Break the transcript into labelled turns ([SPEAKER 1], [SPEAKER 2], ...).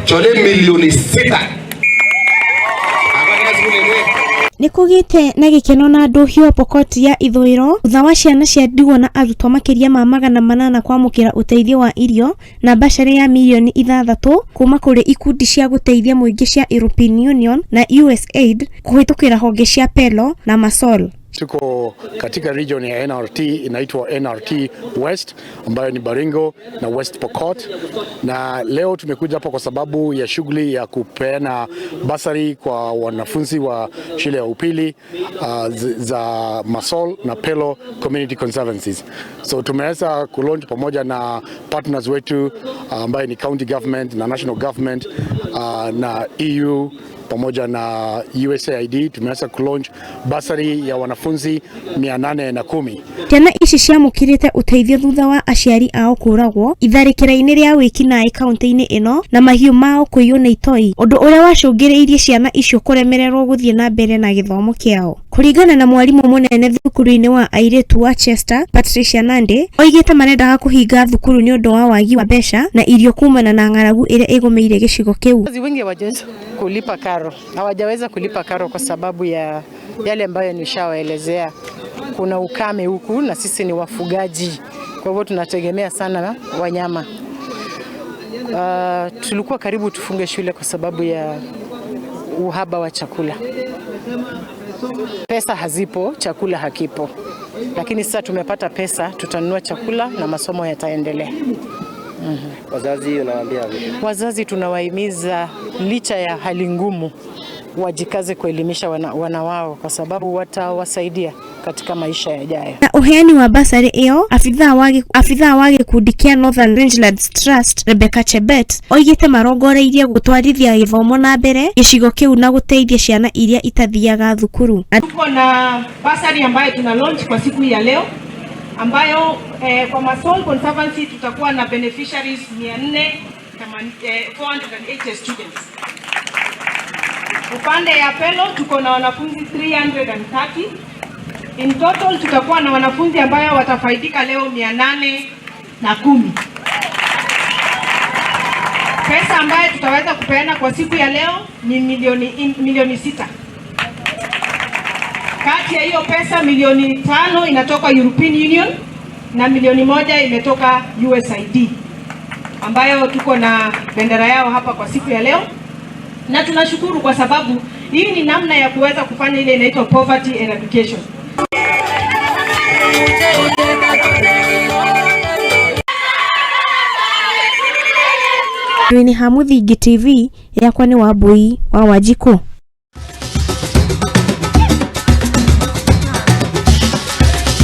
[SPEAKER 1] Chole milioni 6.
[SPEAKER 2] Nĩ kũgĩte na gĩkeno na ndũhio Pokot ya ithũĩro thutha wa ciana cia ndigwa na arutwo makĩria ma 800 kwamũkĩra ũteithio wa irio na mbacarĩ ya mirioni 6 kuma kũrĩ ikundi cia gũteithia mũingĩ cia European Union na USAID kũhĩtũkĩra honge cia PELO na MASOL.
[SPEAKER 3] Tuko katika region ya NRT inaitwa NRT West ambayo ni Baringo na West Pokot, na leo tumekuja hapa kwa sababu ya shughuli ya kupeana basari kwa wanafunzi wa shule ya upili za Masol na Pelo Community Conservancies. So tumeweza kulaunch pamoja na partners wetu ambaye ni county government na national government na EU pamoja na USAID. Tumeweza kulaunch basari ya wanafunzi 810.
[SPEAKER 2] Ciana ici ciamũkĩrĩte ũteithio thutha wa aciari ao kũragwo itharĩkĩra-inĩ rĩa wĩkinaĩ kaunti-inĩ ĩno na mahiũ mao kũiywo nĩ itoi, ũndũ ũrĩa wacũngĩrĩirie ciana icio kũremererwo gũthiĩ na mbere na gĩthomo kĩao. Kũringana na mwarimũ mũnene thukuru-inĩ wa airĩtu wa Chester, Patricia Nande, oigĩte marendaga kũhinga thukuru nĩ ũndũ wa wagi wa mbeca na irio kumana na ng'aragu ĩrĩa ĩgũmĩire gĩcigo kĩu.
[SPEAKER 4] Wazazi wengi hawajaweza kulipa karo, hawajaweza kulipa karo kwa sababu ya yale ambayo nishawaelezea. Kuna ukame huku na sisi ni wafugaji, kwa hivyo tunategemea sana wanyama. Tulikuwa karibu tufunge shule kwa sababu ya uhaba wa chakula. Pesa hazipo, chakula hakipo, lakini sasa tumepata pesa, tutanunua chakula na masomo yataendelea.
[SPEAKER 5] Wazazi unawaambia vipi?
[SPEAKER 4] Wazazi tunawahimiza licha ya hali ngumu wajikaze kuelimisha wana wao kwa sababu watawasaidia katika maisha yajayo.
[SPEAKER 2] Na ũheani wa basarĩ ĩyo, abithaa wa gĩkundi kĩa Northern Rangelands Trust Rebecca Chebet oigĩte marongoreirie gũtwarithia gĩthomo na mbere gĩcigo kĩu na gũteithia ciana iria itathiaga thukuru.
[SPEAKER 6] Tuko na basari ambayo tuna launch kwa siku ya leo ambayo kwa Masol Conservancy tutakuwa na beneficiaries 400, 480 students. Upande ya Pelo tuko na wanafunzi 330. In total tutakuwa na wanafunzi ambayo watafaidika leo 810. Pesa ambayo tutaweza kupeana kwa siku ya leo ni milioni 6. Kati ya hiyo pesa milioni 5 inatoka European Union na milioni 1 imetoka USAID ambayo tuko na bendera yao hapa kwa siku ya leo, na tunashukuru kwa sababu hii ni namna ya kuweza kufanya ile inaitwa poverty eradication.
[SPEAKER 2] Handũ-inĩ ha Mũthingi TV, yakwa nĩ Wambui wa Wanjikũ.